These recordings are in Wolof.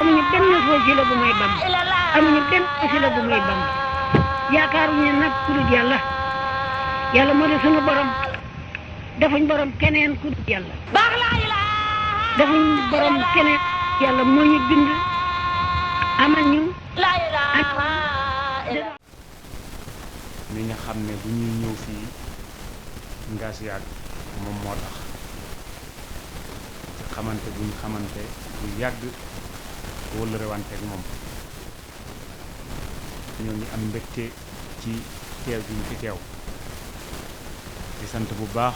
amuñu benn wasila bu may Bamba amuñu benn wasila bu may Bamba yaakaaruñu nag ku dul yàlla yàlla moo di sunu borom defuñ borom keneen ku dul yàlla defuñ borom keneen yàlla moo ñu bind amal ñu mi nga xam ne bu ñuy ñëw fii Ngasiyaat moom moo tax ci xamante buñ xamante bu yàgg wëllërewanteeg moom ñoo ngi am mbégte ci teew gi ñu fi teew di sant bu baax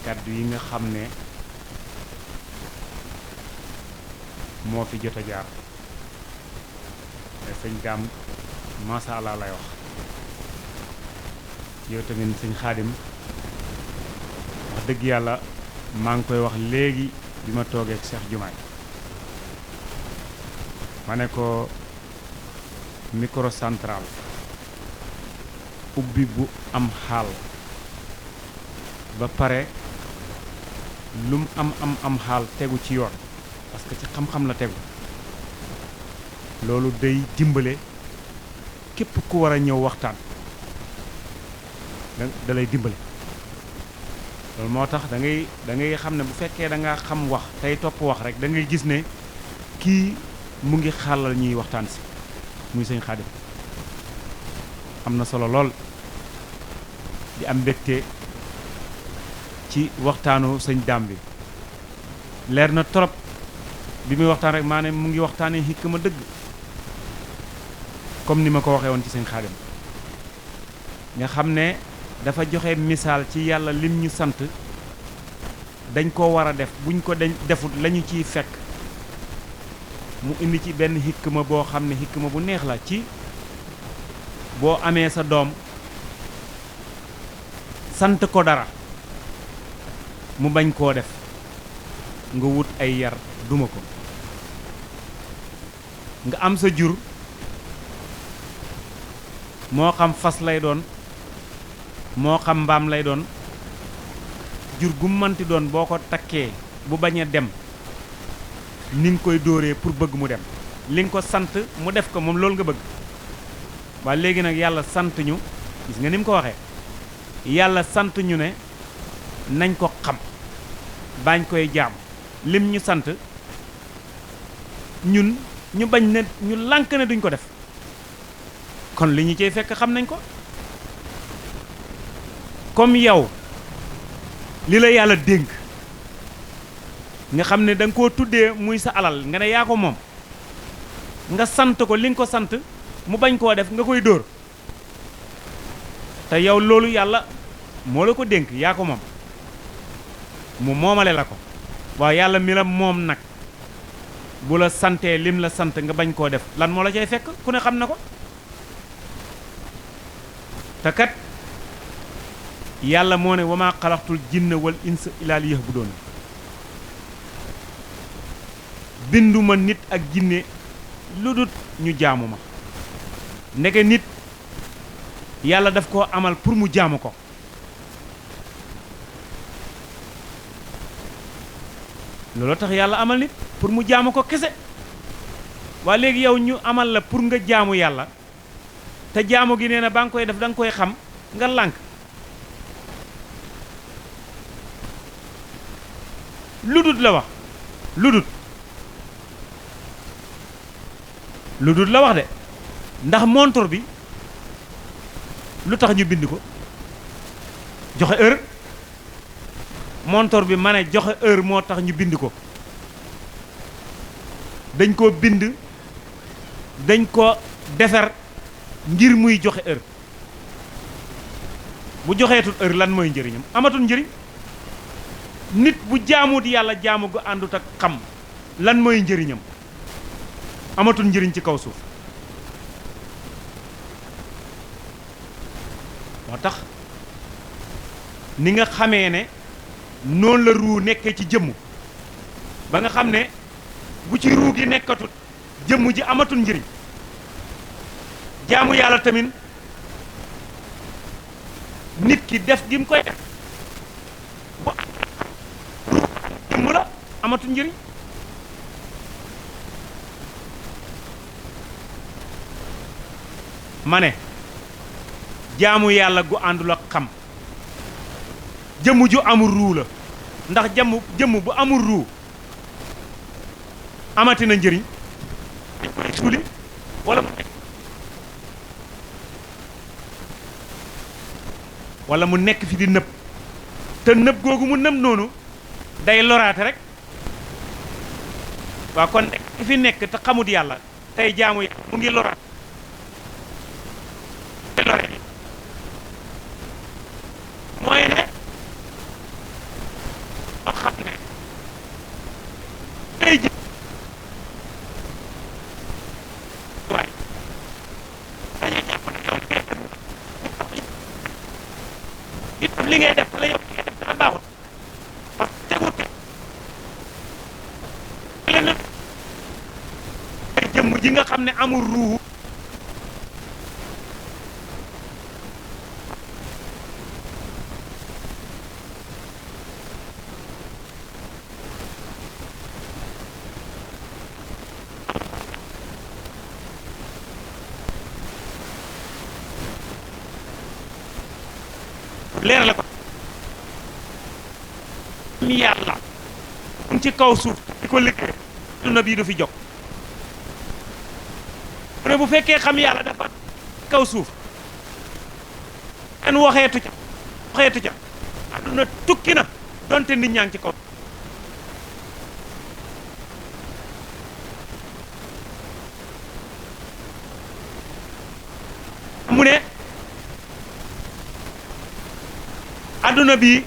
kàddu yi nga xam ne moo fi jot a jaar sëñ Daam masha Allah lay wax yow tamit sëñ Xaadim wax dëgg yàlla maa ngi koy wax léegi bi ma toogee ak Cheikh Jumaay ma ne ko microcentral ubbi bu am xaal ba pare lum am xaal tegu ci yoon parce que ci xam-xam la tegu loolu day dimbale képp ku war a ñëw waxtaan da lay dimbale loolu moo tax da ngay xam ne bu fekkee da nga xam wax tey topp wax rek da ngay gis ne kii mu ngi xàllal ñuy waxtaan si muy sëñ Xaadim am na solo lool di am mbégte ci waxtaanu sëñ Daam bi leer na trop bi muy waxtaan rek maa ne mu ngi waxtaanee hikma dëgg comme ni ma ko waxee woon ci sëñ Xaadim nga xam ne dafa joxe misaal ci yàlla lim ñu sant dañ ko war a def buñ ko defut lañu ciy fekk mu indi ci benn hikma boo xam ne hikma bu neex la ci boo amee sa doom sant ko dara mu bañ koo def nga wut ay yar duma ko nga am sa jur moo xam fas lay doon moo xam mbaam lay doon jur gu mënti doon boo ko takkee bu bañ a dem ni nga koy dóoree pour bëgg mu dem li nga ko sant mu def ko moom loolu nga bëgg waaye léegi nag yàlla sant ñu gis nga ni mu ko waxee yàlla sant ñu ne nañ ko xam bañ koy jaam lim ñu sant ñun ñu bañ ne ñu lànk ne duñ ko def kon li ñu cey fekk xam nañ ko comme yow li la yàlla dénk nga xam ne da nga koo tuddee muy sa alal nga ne yaa ko moom nga sant ko li nga ko sant mu bañ koo def nga koy dóor te yow loolu yàlla moo la ko dénk yaa ko moom mu moomale la ko waaw yàlla mi la moom nag bu la santee lim la sant nga bañ koo def lan moo la cay fekk ku ne xam na ko te kat yàlla moo ne wama xalaxtul jinna wal insa illaa liya'buduun binduma nit ak jinne lu dut ñu jaamu ma ndeke nit yàlla daf koo amal pour mu jaamu ko loolu tax yàlla amal nit pour mu jaamu ko kese waa léegi yow ñu amal la pour nga jaamu yàlla te jaamu gi nee na ba nga koy def da nga koy xam nga lànk ludut la wax ludut la wax de ndax montor bi lu tax ñu bind ko joxe heure montor bi ma ne joxe heure moo tax ñu bind ko dañ ko bind dañ ko defar ngir muy joxe heure bu joxeetul heure lan mooy njëriñam amatul njëriñ nit bu jaamut yàlla jaamu gu àndut ak xam lan mooy njëriñam amatul njëriñ ci kaw suuf moo tax ni nga xamee ne noonu la ruu nekkee ci jëmm ba nga xam ne bu ci ruu gi nekkatut jëmm ji amatul njëriñ jaamu yàlla tamit nit ki def gi mu koy def bu jëmm la amatul njëriñ ma ne jaamu yàlla gu àndul ak xam jëmm ju amul ruu la ndax jëmm bu amul ruu amati na njëriñ suuli wala mu nekk fi di nëb te nëb googu mu nëb noonu day loraate rek waaw kon nekk fi nekk te xamut yàlla tey jaamu yàlla mu ngi loraat mooy ne loo xam ne tey ji waay dañuy jàpp ne yow li ngay def la yow li ngay def dana baaxut parce que tegut lenn jëmm ji nga xam ne amul ruuhu leer la ko mi yàlla mu ci kaw suuf di ko liggéey duna bii du fi jóg mu ne bu fekkee xam yàlla dafa kaw suuf kenn waxeetu ca adduna tukki na donte nit ñaa ngi ci kaw mu ne adduna bi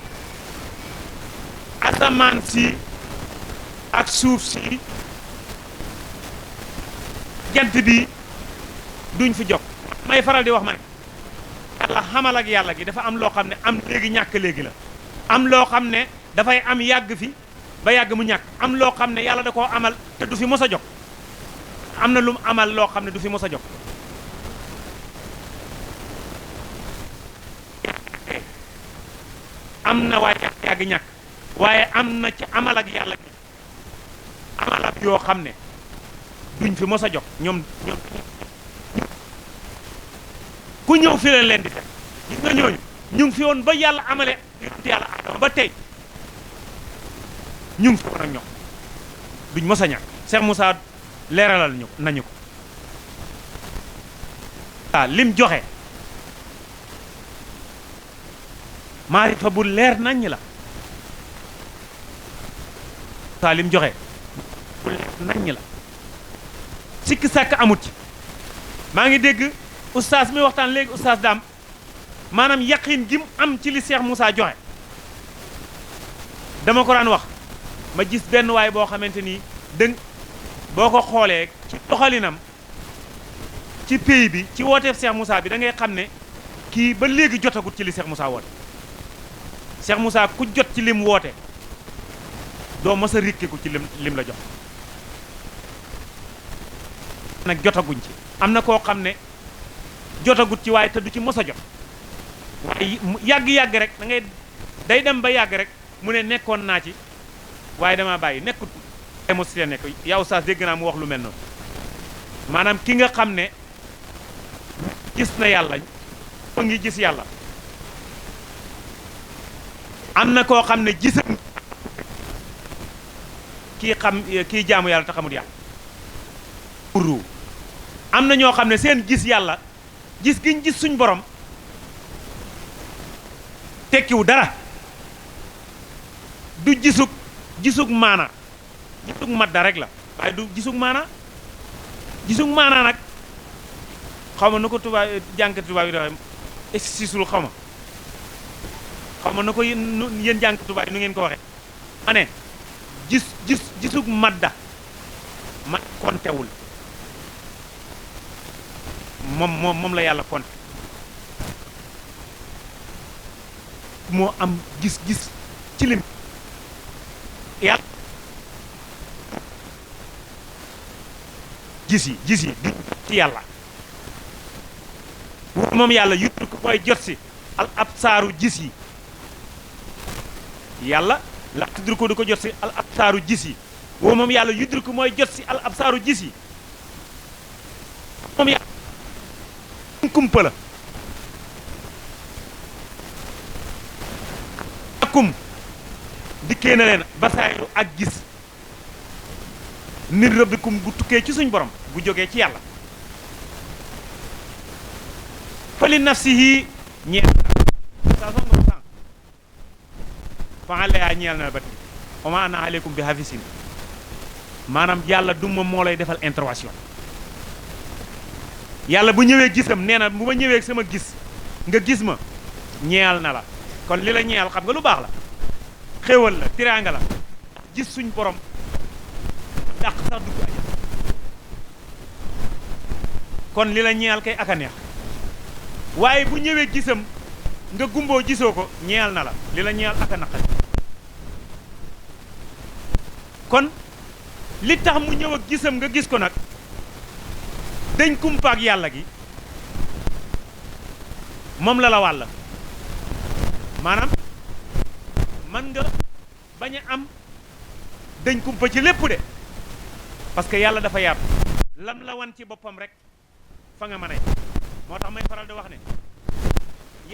asamaan si ak suuf si jant bi duñ fi jóg may faral di wax ma ne yàlla xamal ak yàlla gi dafa am loo xam ne am léegi ñàkk léegi la am loo xam ne dafay am yàgg fi ba yàgg mu ñàkk am loo xam ne yàlla da koo amal te du fi mos a jóg am na lu mu amal loo xam ne du fi mos a jóg am na waaye yàgg ñàkk waaye am na ci amal ak yàlla gi amal ak yoo xam ne duñ fi mos a jóg ñoom ku ñëw fi la leen di def gis nga ñooñu ñu ngi fi woon ba yàlla amale yàlla adama ba tey ñu ngi fi woon ak ñoom duñ mos a ñàkk Cheikh Moussa leeralal nañu ko waaw lim joxe maarifa bu leer naññ la saa lim joxe bu leer naññ la sikki sàkk amut ci maa ngi dégg oustaz mi waxtaan léegi oustaz Dame maanaam yaqin gi mu am ci li Cheikh Moussa joxe dama ko daan wax ma gis benn waay boo xamante ni dëng boo ko xoolee ci doxalinam ci pays bi ci wooteef Cheikh Moussa bi da ngay xam ne kii ba léegi jotagut ci li Cheikh Moussa woote Cheikh Moussa ku jot ci lim woote doo mës a rikkiku ci lim la jox nag jotaguñ ci am na koo xam ne jotagut ci waaye te du ci mës a jot waaye yàgg-yàgg rek da ngay day dem ba yàgg rek mu ne nekkoon naa ci waaye dama bàyyi nekkut émotion nekk yow saas dégg naa mu wax lu mel noonu maanaam ki nga xam ne gis na yàlla fa ngi gis yàlla am na koo xam ne gisam kii jaamu yàlla te xamul yàlla ru am na ñoo xam ne seen gis yàlla gis giñ gis suñ borom tekkiwu dara du gisug maana gisug madda rek la waaye du gisug maana nag xaw ma nu ko tubaab jànk tubaab yi doxe excisul xaw ma na ko yéen jànk tubaab yi nu ngeen ko waxee ma ne gisug madda man kontewul moom la yàlla konte moo am gis-gis ci lim yàlla gis yi ci yàlla moom yàlla yuttu ko mooy jot si al absaaru gis yi yàlla la tuddur ko du ko jot si al absaaru gis yi woo moom yàlla yuddur ko mooy jot si al absaaru gis yi moom yàlla kumpa la akum dikkee na leen basaayiru ak gis min rabbikum bu tukkee ci suñ borom bu jógee ci yàlla fali nafsihi ñeel saa son nga ko sànq fa aleyaa ñeel na ba wa ma ana aleykum bi hafisin maanaam yàlla du moom moo lay defal intervention yàlla bu ñëwee gisam nee na bu ma ñëwee sama gis nga gis ma ñeel na la kon li la ñeel xam nga lu baax la xéewal la tiraanga la gis suñ borom dàq sax dugg aja kon li la ñeel kay aka neex waaye bu ñëwee gisam nga gumboo gisoo ko ñeel na la li la ñeel aka naqari kon li tax mu ñëw ak gisam nga gis ko nag dañ kumpaak yàlla gi moom la wàll maanaam man nga bañ a am dañ kumpa ci lépp de parce que yàlla dafa yaatu lam la wan ci boppam rek fa nga mën a moo tax may faral di wax ne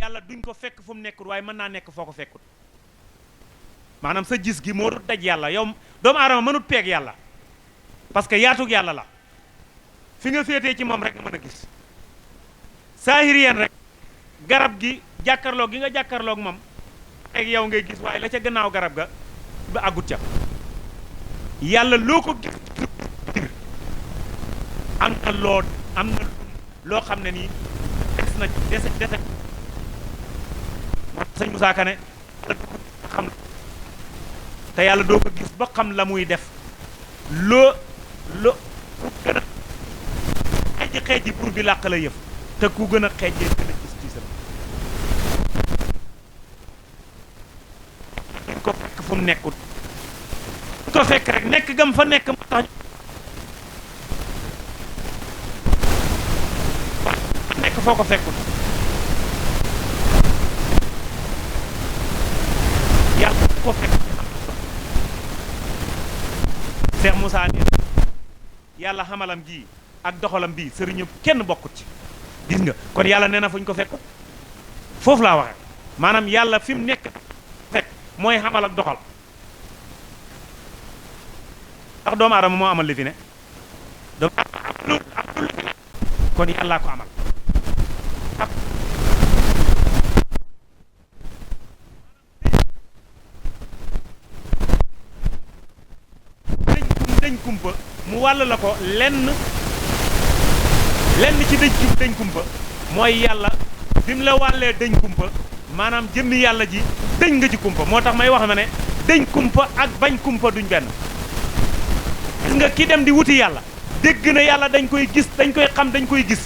yàlla duñ ko fekk fu mu nekkul waaye mën naa nekk foo ko fekkul maanaam sa gis gi moo dut daj yàlla yow doomu aadama mënut peeg yàlla parce que yaatug yàlla la fi nga féetee ci moom rek nga mën a gis saahiriyan rek garab gi jàkkarloog gi nga jàkkarloog moom ak yow ngay gis waaye la ca gannaaw garab ga ba àggut ca yàlla loo ko gis am na loo xam ne nii des na dese moo sëñ Moussa Ka ne xam te yàlla doo ko gis ba xam la muy def loo gën a xeeji pour bi làq la yëf te ku gën a xeejee gën a gis ci sa duñ ko fekk fu mu nekkut ko fekk rek nekk gam fa nekk moo tax nekk foo ko fekkut yàlla ko fekk Cheikh Moussa nee yàlla xamalam gii ak doxalam bii sëriñu kenn bokkut ci gis nga kon yàlla nee na fu ñu ko fekk foofu laa waxe maanaam yàlla fi mu nekk fekk mooy xamal ak doxal ndax doomu aadama moo amal li fi ne doomu aadama kon yàllaa ko amal dañ kumpa mu wàll la ko lenn ci dañ kumpa mooy yàlla bi mu la wàllee dañ kumpa maanaam jëmmi yàlla ji dañ nga ci kumpa moo tax may wax ma ne dañ kumpa ak bañ kumpa duñ benn gis nga ki dem di wuti yàlla dégg na yàlla dañ koy gis dañ koy xam dañ koy gis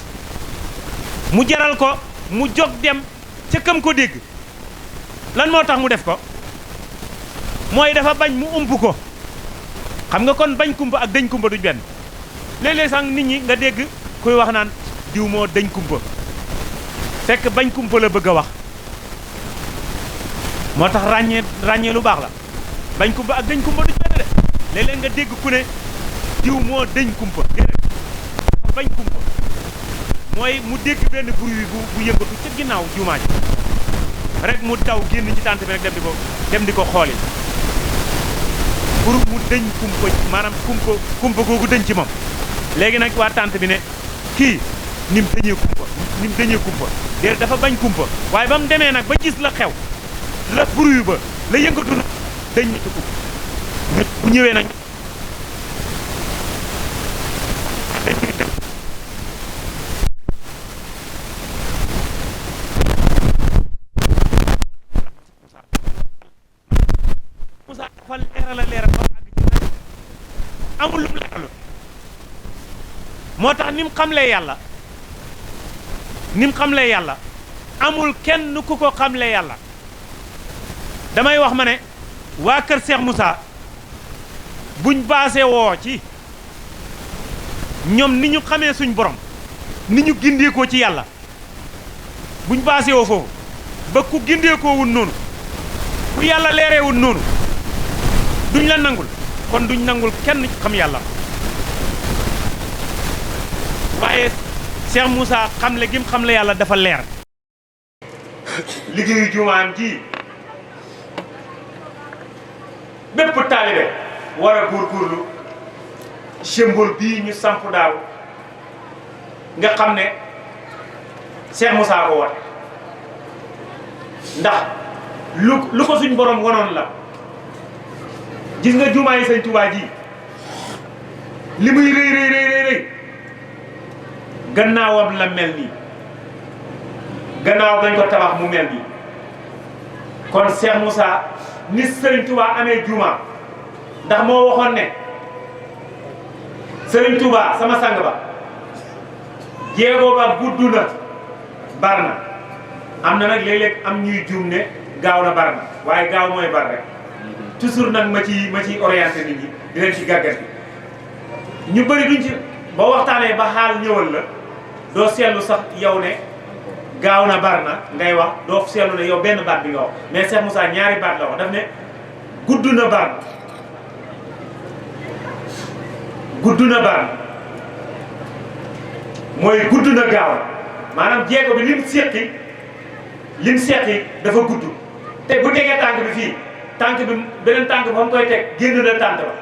mu jaral ko mu jóg dem ca kam ko dégg lan moo tax mu def ko mooy dafa bañ mu ump ko xam nga kon bañ kumpa ak dañ kumpa duñ benn léeg-léeg sax nit ñi nga dégg kuy wax naan diw moo dañ kumpa fekk bañ kumpa la bëgg a wax moo tax ràññee lu baax la bañ kumpa ak dañ kumpa duñ benn de léeg-léeg nga dégg ku ne diw moo dañ kumpa déedéet bañ kumpa mooy mu dégg benn bruit bu yëngatu ca ginnaaw jumaa ji rek mu daw génn ci tànt bi rek dem di ko xooli pour mu dëñ kumpa maanaam kumpa googu dëñ ci moom léegi nag waa tànt bi ne kii ni mu dëñee kumpa déedéet dafa bañ kumpa waaye ba mu demee nag ba gis la xew la bruit ba la yëngatu na dëñ na ci kumpa bu ñëwee nag Moussa dafa leeral ba àgg ci nag amul lu mu leeralu moo tax ni mu xamlee yàlla amul kenn ku ko xamlee yàlla damay wax ma ne waa kër Cheikh Moussa buñ baasee woo ci ñoom ni ñu xamee suñ borom ni ñu gindeekoo ci yàlla buñ baasee woo foofu ba ku gindeekoo wun noonu ku yàlla leeree wun noonu duñ la nangul kon duñ nangul kenn xam yàlla waaye Cheikh Moussa xamle gim xamle yàlla dafa leer. liggéeyu jumaam ji bépp taalibe war a góorgóorlu symbole bii ñu samp daaw nga xam ne Cheikh Moussa ko woote ndax lu ko suñ borom wanoon la. gis nga jumaa yi Sëñ Tuubaa ji li muy rëy gannaawam la mel nii gannaaw dañ ko tabax mu mel nii kon Cheikh Moussa ni Sëriñ Tuubaa amee jumaa ndax moo waxoon ne Sëriñ Tuubaa sama sang ba jéego ba gudd na bar na am na nag léeg-léeg am ñuy juum ne gaaw na bar na waaye gaaw mooy bar rek toujours nag ma ci orienté nit ñi di leen ci gàggat bi ñu bëri duñ ci boo waxtaanee ba xaal ñëwal la doo seetlu sax yow ne gaaw na bar na ngay wax doo seetlu ne yow benn baat bi nga wax mais Cheikh Moussa ñaari baat la wax daf ne gudd na bar na gudd na bar na mooy gudd na gaaw maanaam jéego bi lim seqi dafa gudd te bu tegee tànk bi fii tànk bi beneen tànk ba mu koy teg génn na tànk ba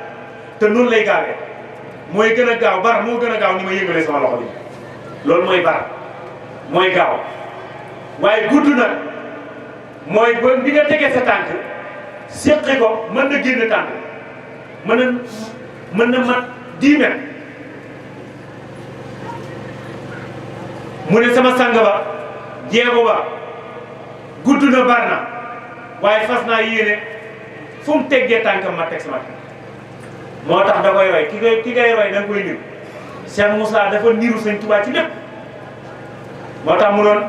te noonu lay gaawee mooy gën a gaaw bar moo gën a gaaw ni ma yëngalee sama loxo bi loolu mooy bar mooy gaaw waaye gudd na mooy ba bi nga tegee sa tànk séqi ko mën na génn tànk mën na mat 10 mètres mu ne sama sang ba jéego ba gudd na bar na waaye fas naa yéene fu mu teggee tànkam ma teg sama tànk moo tax da koy roy ki ngay roy da nga koy niru Cheikh Moussa dafa niru Sëñ Tuubaa ci lépp moo tax mu doon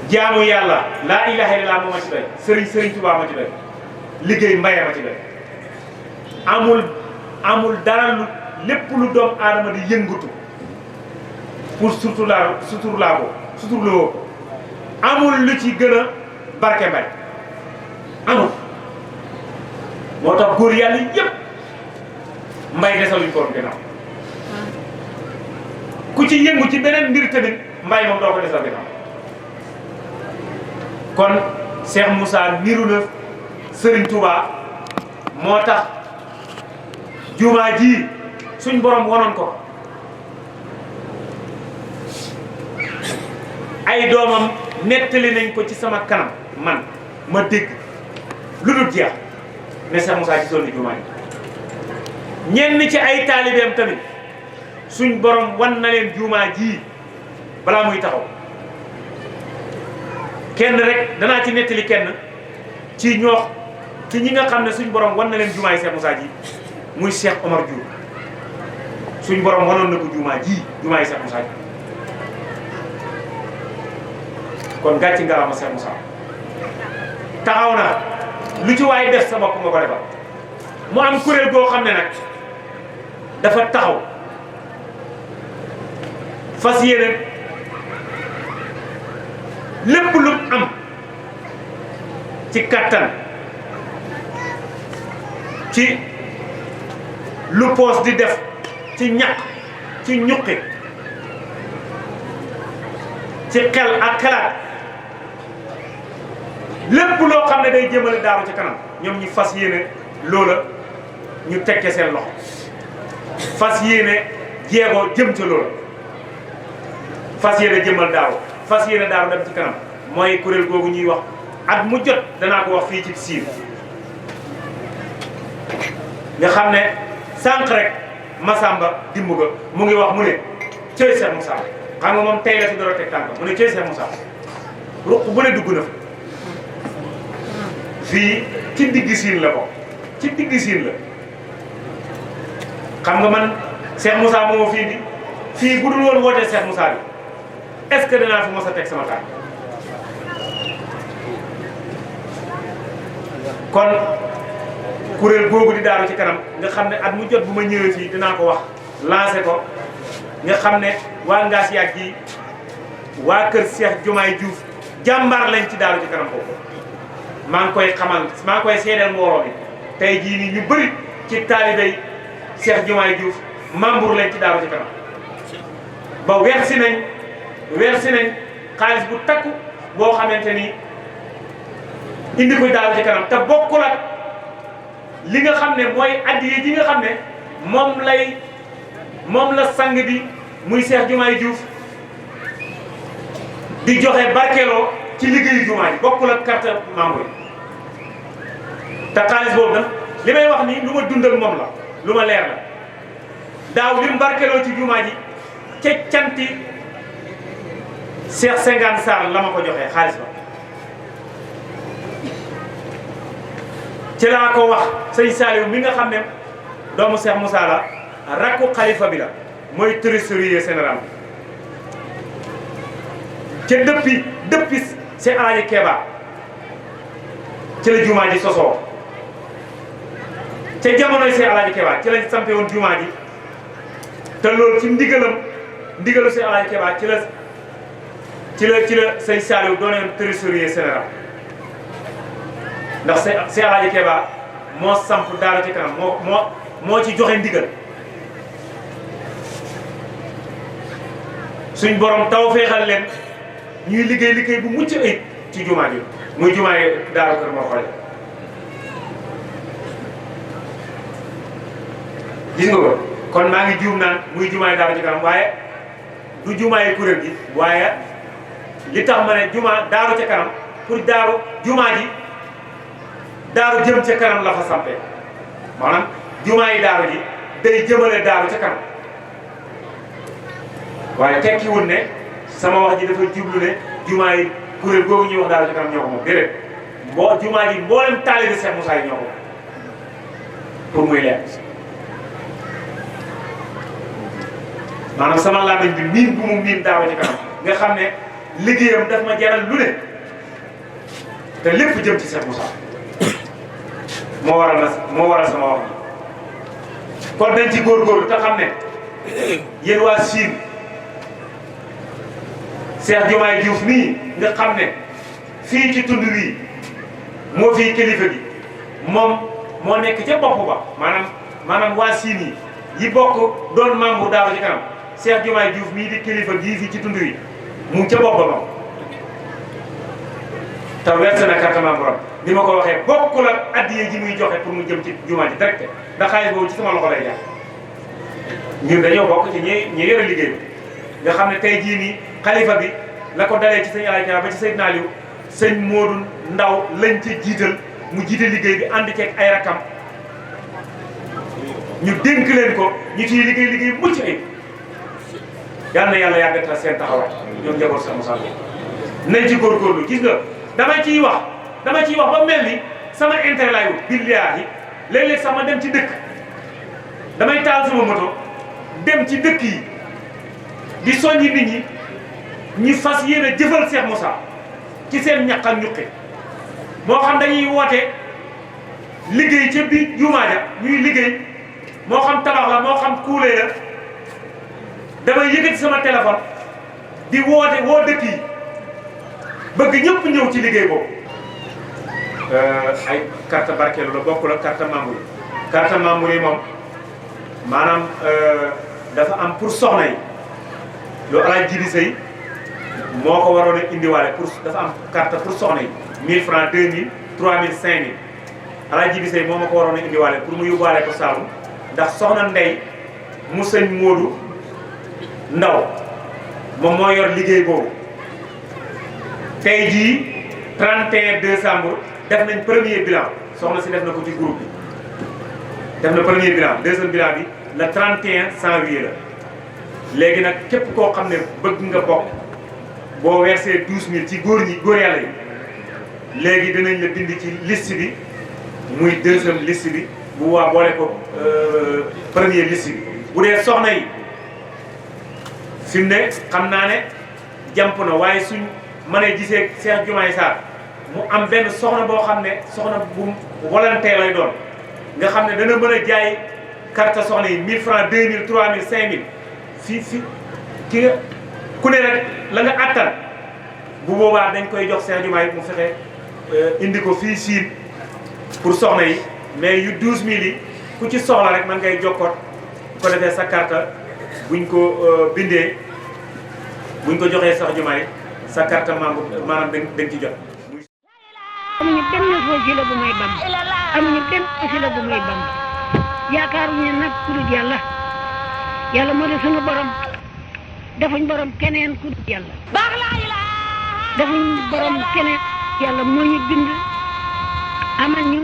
jaamu yàlla laa ilaha illallah moo ma ci doy sëriñ Tuubaa ma ci doy liggéey mbaye ma ci doy amul dara lu lépp lu doom aadama di yëngatu pour suturloo ko amul lu ci gën a barke mbay amul moo tax góor yàlla yëpp mbay desaluñ ko ginnaaw ku ci yëngu ci beneen mbir tamit mbay moom doo ko desal ginnaaw kon Cheikh Moussa niru na Serigne Touba moo tax jumaa ji suñ borom wonoon ko ay doomam nettali nañ ko ci sama kanam man ma dégg lu dul jeex ne Cheikh Moussa gisoon ni jumaa ji ñenn ci ay taalibeem tamit suñ borom wan na leen jumaa ji balaa muy taxaw kenn rek danaa ci nettali kenn ci ñi nga xam ne suñ borom wan na leen jumaa yi Cheikh Moussa ji muy Cheikh Omar Diouf suñ borom wanoon na ko jumaa yi Cheikh Moussa ji kon gàcci ngaraama Cheikh Moussa taxaw na lu ci waay def sa bopp nga ko defal mu am kuréel goo xam ne nag dafa taxaw fas yéene lépp lu am ci kattan ci lu poos di def ci ñaq ci ñuqi ci xel ak xalaat lépp loo xam ne day jëmale daaru ci kanam ñoom ñi fas yéene loola ñu tekke seen loxo fas yéene jeego jëm ca loola fas yéene jëmal daaru fas yéene daaru dem ci kanam mooy kuréel googu ñuy wax at mu jot danaa ko wax fii ci siin nga xam ne sànq rek Masamba dimb ga mu ngi wax mu ne cëy Cheikh Moussa xam nga moom tey la fi door a teg tànk mu ne cëy Cheikh Moussa ruq bu ne dugg na fa fii ci digg siin la ko ci digg siin la xam nga man Cheikh Moussa moo fii di fii bu dul woon wootee Cheikh Moussa bi est-ce que danaa fi mos a teg sama tànk kon kuréel googu di daaru ci kanam nga xam ne at mu jot bu ma ñëwee fii dinaa ko wax lancé ko nga xam ne waa Ngaas Yàgg gi waa kër Cheikh Jumaay Diouf jàmbaar lañ ci daaru ci kanam foofu maa ngi koy xamal maa ngi koy seedeel mbooloo bi tey jii nii ñu bëri ci taalibey Cheikh Jumaay Diouf membre lañ ci daaru ci kanam ba wersi nañ xaalis bu takku boo xamante ni indi ko Daaru ci Kanam te bokkul ak li nga xam ne mooy addiya ji nga xam ne moom la sang bi muy Cheikh Diomaye Diouf di joxe barkeeloo ci liggéeyu jumaa ji bokkul ak carte membre yi te xaalis boobu nag li may wax nii lu ma dund ak moom la lu ma leer la daaw li mu barkeeloo ci jumaa ji ca canti Cheikh Sengane Sarr la ma ko joxee xaalis ba ci laa ko wax sëñ Saliou mi nga xam ne doomu Cheikh Moussa la rakku xalifa bi la mooy trésorier général ca depuis Cheikh Alaaji Keba ci la jumaa ji sosoo ca jamonoy Cheikh Alaaji Keba ci lañ sampe woon jumaa ji te loolu ci ndigalu Cheikh Alaaji Keba ci la sëñ Saliou doonoon trésorier général ndax Cheikh Alaaji Keba moo samp Daaru ci Kanam moo ci joxe ndigal suñ borom taw feexal leen ñuy liggéey bu mucc ayib ci jumaa ji muy jumaa yi Daaru Kër moo xoole gis nga ko kon maa ngi juum naan muy jumaa yi Daaru ci Kanam waaye du jumaa yi kuréel gi waaye li tax ma ne jumaa Daaru ca Kanam pour jumaa ji daaru jëm ca kanam la fa sampee maanaam jumaa yi daaru ji day jëmale daaru ca kanam waaye tekkiwul ne sama wax ji dafa jublu ne jumaa yi kuréel googu ñuy wax daaru ca kanam ñoo ko moom déedéet jumaa ji mboolem taalibe Cheikh Moussa yi ñoo ko pour muy leer maanaam sama làmmiñ bi miin bu mu miin daaru ca kanam nga xam ne liggéeyam daf ma jaral lu ne te lépp jëm ci Cheikh Moussa moo waral sama wax kon dañ ci góorgóorlu te xam ne yéen waa Chine Cheikh Diomaye Diouf nii nga xam ne fii ci tund wii moo fii kilifa gi moom moo nekk ca bopp ba maanaam waa Chine yi bokk doon membre Daaru ci Kanam Cheikh Diomaye Diouf mii di kilifa gii fii ci tund wi mu ngi ca bopp ba moom te verse na carte membre am ni ma ko waxee bokkul ak addiya ji muy joxe pour mu jëm ci jumaa ji direct ndax xaalis boobu ci sama loxo lay jaar ñun dañoo bokk ci ñi yore liggéey bi nga xam ne tey jii nii xalifa bi la ko dalee ci sëñ Alaaji Keba ba ci sëñ Naaliw sëñ Moodu Ndaw lañ ca jiital mu jiite liggéey bi ànd ceeg ay rakam ñu dénk leen ko ñu ciy liggéey mucc ayib yal na yàlla yàggatal seen taxawaay ñoom njaboot sa Moussa nañ ci góorgóorlu gis nga dama ciy wax ba mel ni sama intérêt laay wut billaahi léeg-léeg sax ma dem ci dëkk damay taal sama moto dem ci dëkk yi di soññi nit ñi ñi fas yéene jëfal Cheikh Moussa ci seen ñaq ak ñuqi moo xam dañuy woote liggéey ca biir jumaa ja ñuy liggéey moo xam tabax la moo xam kuulee la damay yëkkati sama téléphone di woo dëkk yi bëgg ñëpp ñëw ci liggéey boobu ay carte barkeelu la bokkul ak carte membre yi moom maanaam dafa am pour soxna yi lu alaaj Jibi Sëy moo ko waroon a indiwaale dafa am carte pour soxna yi 1000 francs 2000 3000 5000 alaaj Jibi Sëy moo ma ko waroon a indiwaale pour mu yóbbuwaale ko Saalum ndax soxna Ndey mu sëñ Moodu Ndaw moom moo yor liggéey boobu tey jii 31 décembre def nañ premier bilan soxna si def na ko ci groupe bi def na premier bilan deuxième bilan bi le 31 janvier la léegi nag képp koo xam ne bëgg nga bokk boo versé 12000 ci góor yàlla yi léegi dinañ la bind ci liste bi muy deuxième liste bi bu waa boole ko premier liste bi bu dee soxna yi fi mu ne xam naa ne jàmp na waaye suñ mënee gisee Cheikh Diomaye Sarr mu am benn soxna boo xam ne soxna bu volontaire lay doon nga xam ne dana mën a jaay carte soxna yi 1000 francs 2000 3000 5000 fi ki nga ku ne rek la nga attan bu boobaa dañ koy jox Cheikh Diomaye mu fexe indi ko fii Chine pour soxna yi mais yu 12000 yi ku ci soxla rek man ngay jokkoot ko defee sa carte buñ ko bindee buñ ko joxee sax jumaay sa carte membre maanaam dañ ci jot. amuñu benn wasila bu may Bamba amuñu benn wasila bu may Bamba yaakaaruñu nag ku dul yàlla yàlla moo di sunu borom defuñ borom keneen ku dul yàlla defuñ borom keneen yàlla moo ñu bind amal ñu